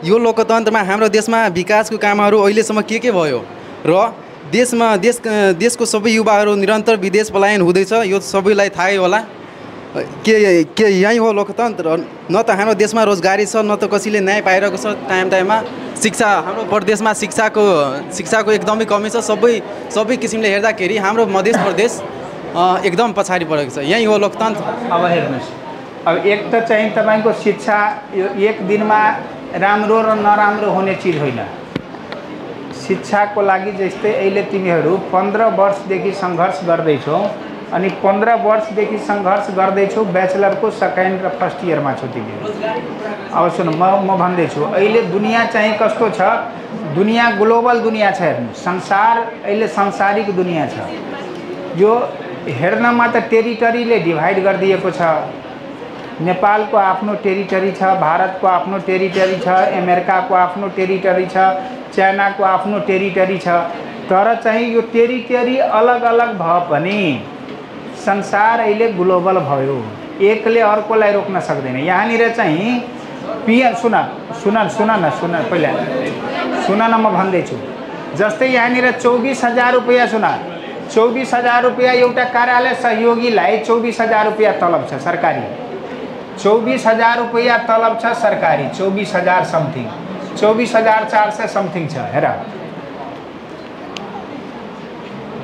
यो लोकतन्त्रमा हाम्रो देशमा विकासको कामहरू अहिलेसम्म के भयो र देशको सबै युवाहरू निरन्तर विदेश पलायन हुँदैछ, यो सबैलाई थाहै होला। के यही हो लोकतन्त्र? न त हाम्रो देशमा रोजगारी छ, न त कसैले न्याय पाइरहेको छ टाइममा। शिक्षा हाम्रो प्रदेशमा शिक्षाको एकदमै कमी छ। सबै किसिमले हेर्दाखेरि हाम्रो मध्य प्रदेश एकदम पछाडि परेको छ। यही हो लोकतन्त्र। अब हेर्नुहोस्, अब एक त चाहिँ तपाईँको शिक्षा यो एक दिनमा राम्रो र नराम्रो हुने चिज होइन। शिक्षाको लागि जस्तै अहिले तिमीहरू 15 वर्षदेखि सङ्घर्ष गर्दैछौ, अनि 15 वर्षदेखि सङ्घर्ष गर्दैछौ, ब्याचलरको सेकेन्ड र फर्स्ट इयरमा छौ तिमीहरू। अब सुन, म भन्दैछु अहिले दुनियाँ चाहिँ कस्तो छ, दुनियाँ ग्लोबल दुनियाँ छ। हेर्नु, संसार अहिले सांसारिक दुनियाँ छ। यो हेर्नमा त टेरिटरीले डिभाइड गरिदिएको छ। नेपालको आफ्नो टेरिटरी छ, भारतको आफ्नो टेरिटरी छ, अमेरिकाको आफ्नो टेरिटरी छ, चाइनाको आफ्नो टेरिटरी छ। तर चाहिँ यो टेरिटरी अलग अलग भयो भने संसार अहिले ग्लोबल भयो, एकले अर्कोलाई रोक्न सक्दैन। यहाँनिर चाहिँ सुन न म भन्दैछु। जस्तै यहाँनिर 24,000 रुपैयाँ, 24,000 रुपैयाँ एउटा कार्यालय सहयोगीलाई 24,000 रुपैयाँ तलब छ सरकारी। 24,000 रुपैयाँ तलब छ सरकारी, 24,000 समथिङ, 24,400 समथिङ छ। हेर,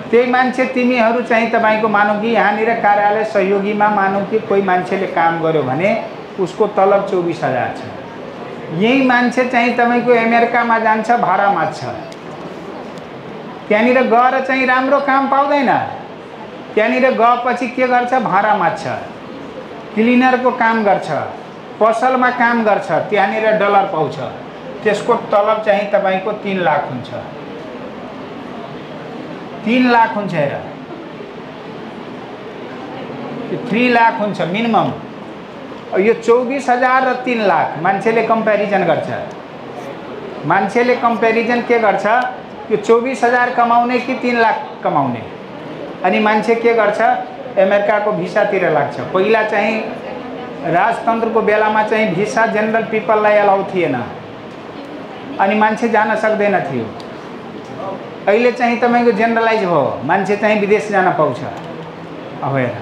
त्यही मान्छे तिमीहरू चाहिँ तपाईँको मानौ कि यहाँनिर कार्यालय सहयोगीमा मानौ कि कोही मान्छेले काम गर्यो भने उसको तलब 24,000 छ। यही मान्छे चाहिँ तपाईँको अमेरिकामा जान्छ, भाडामा छ, त्यहाँनिर गएर चाहिँ राम्रो काम पाउँदैन। त्यहाँनिर गएपछि के गर्छ, भाडामा छ, क्लिनरको काम गर्छ, पसलमा काम गर्छ, त्यहाँनिर डलर पाउँछ। त्यसको तलब चाहिँ तपाईँको 3 लाख हुन्छ। 3 लाख हुन्छ। हेर, 3 लाख हुन्छ मिनिमम। यो 24,000 र 3 लाख मान्छेले कम्पेरिजन गर्छ। मान्छेले कम्पेरिजन के गर्छ, यो 24,000 कमाउने कि 3 लाख कमाउने। अनि मान्छे के गर्छ, अमेरिकाको भिसातिर लाग्छ। पहिला चाहिँ राजतन्त्रको बेलामा चाहिँ भिसा जेनरल पिपललाई एलाउ थिएन, अनि मान्छे जान सक्दैन थियो। अहिले चाहिँ तपाईँको जेनरलाइज भयो, मान्छे चाहिँ विदेश जान पाउँछ। अब हेर,